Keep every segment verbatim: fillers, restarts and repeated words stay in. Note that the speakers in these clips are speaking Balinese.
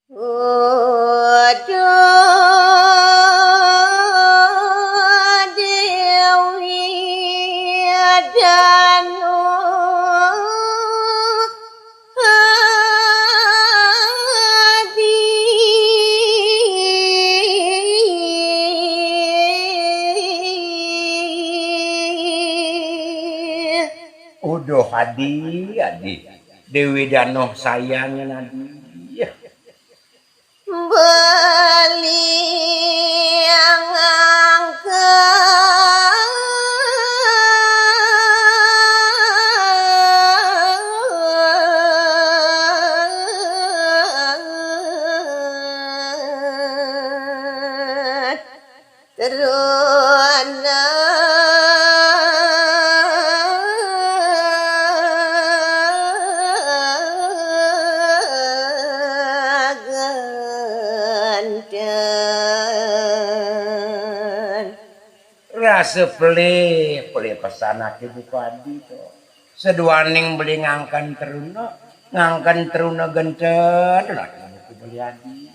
Uduh Déwi Danu Adi. Uduh Adi, Adi. Déwi Danu sayang nyen Adi. Beli ngangkat teruna genten. Rasa pelih, pelih pesan ati buka adi to. Seduaning beli ngangken teruna, ngangken teruna genten, lagi buku beli adi.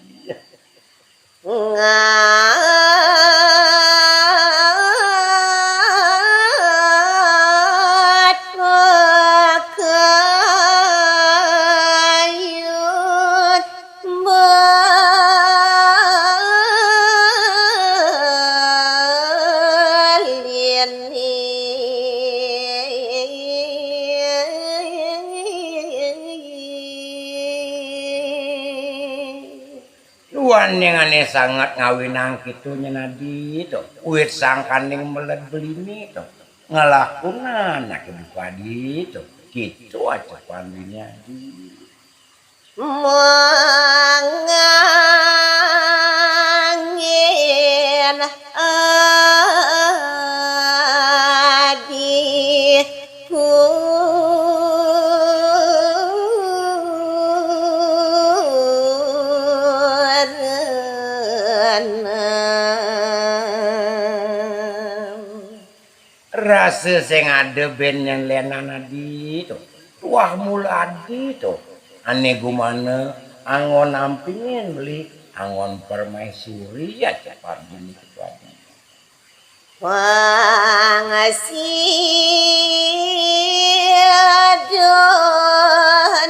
Ngat pakayun balini. Duaning ané sanget ngawinang kitu nyen adi to. Wit sangkaning meled beliné to. Ngelakunan aké buka adi to. Kitu acepang beliné adi. Mangangin adi kurenam. Rasa sing ada bén nyén lénan adi to. Tuah mula adi to. Ané gumana anggon ampingin beli anggon permaisuri ya cepat bini ketua adi. Wangasi aduh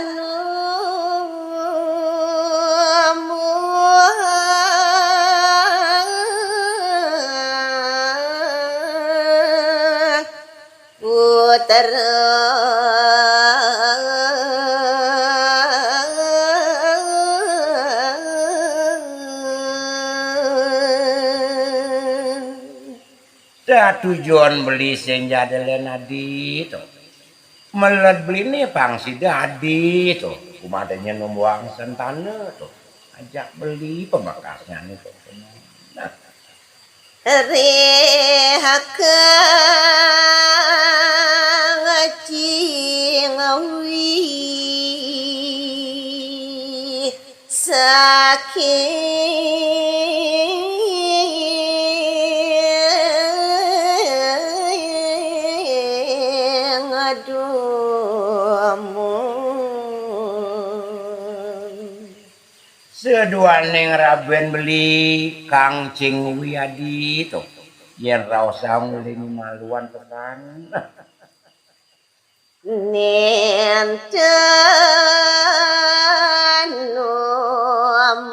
putra. Tatujon beli sing jadé lén adi to. Meled beliné pang sida adi to. Kumadanya numbuhang sentana to. Ajak beli pamekasnyané to. Nah. Rehakang cingwi saking dumun. Seduaning raben beli kang cingwi adi to. Yén raosang uling maluan pesan. Nénten numbuhang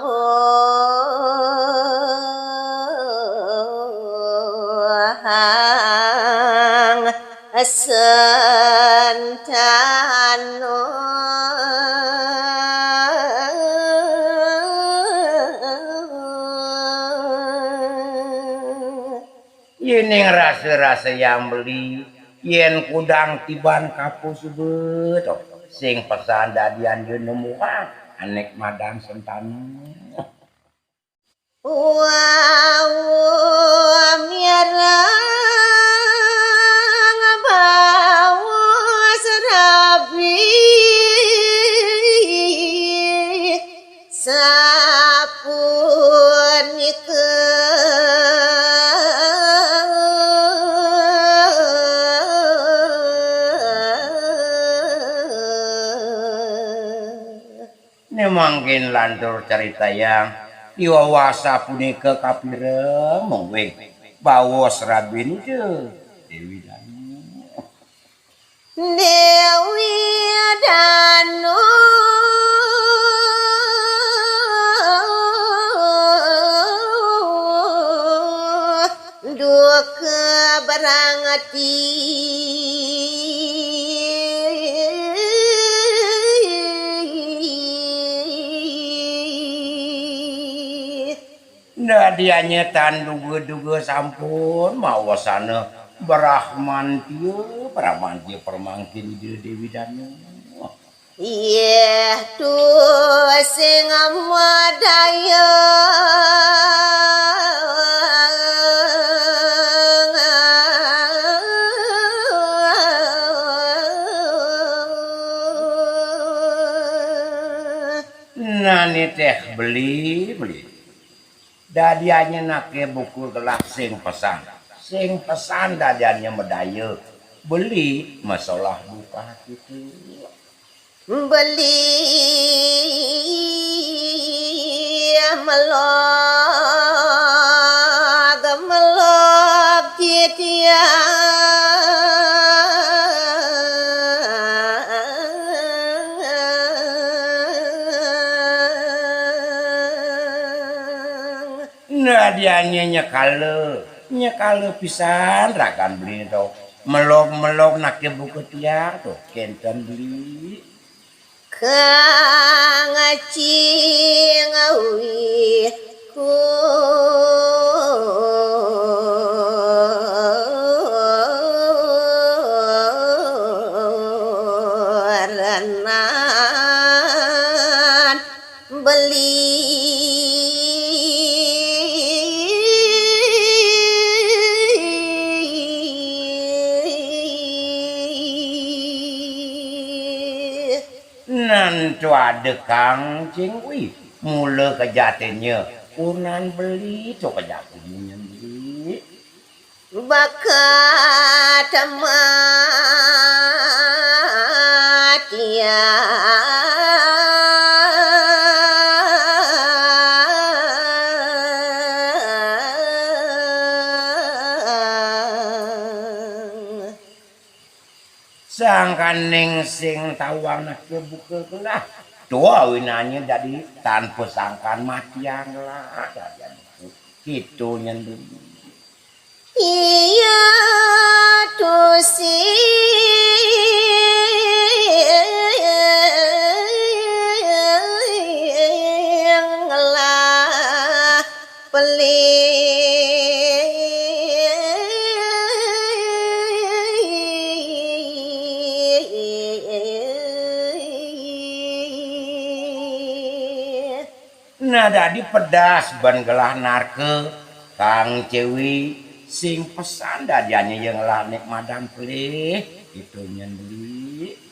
sentana. Yéning rasa-rasa yang beli, yén kudang tiban kapo suba to, sing pesan dadian yén numbuhang anék madan sentana. Wau mireng bawa serabi sapunika. Mangkin lantur caritayang, diwasa punika kapireng mungguing baos rabin Ida Déwi Danu. Déwi Danu duka barangati. Dadianya tan duga-duga sampun mawasana Brahmantiya, Brahmantiya pramangkin Ida Déwi Danu. Yéh tu sing madaya. Nani téh beli, beli. Dadianya naké buka gelah sing pesan. Sing pesan dadianya madaya. Beli masalah buka kitu. Beli melog, melog titiang. Nah, dianya nyekala, nyekala pisan ragan beli to. Melog-melog naké buka tiang to, kénten beli. Kang cing wi kurenan beli. Nantu ada kang cing wi. Mula kejatinya kunan beli to kejatinya nyendiri. Bakat matian. Sangkaning sing tawang naké buka gelah. Tuh awinannya jadi tanpa sangkan matian lah. Kitu nyendiri. Iya tu sing lah pelih. Nah, dadi pedas ban gelah narka kang cing wi sing pesan dadianya yang ngelah nek madan pelih itu nyendiri.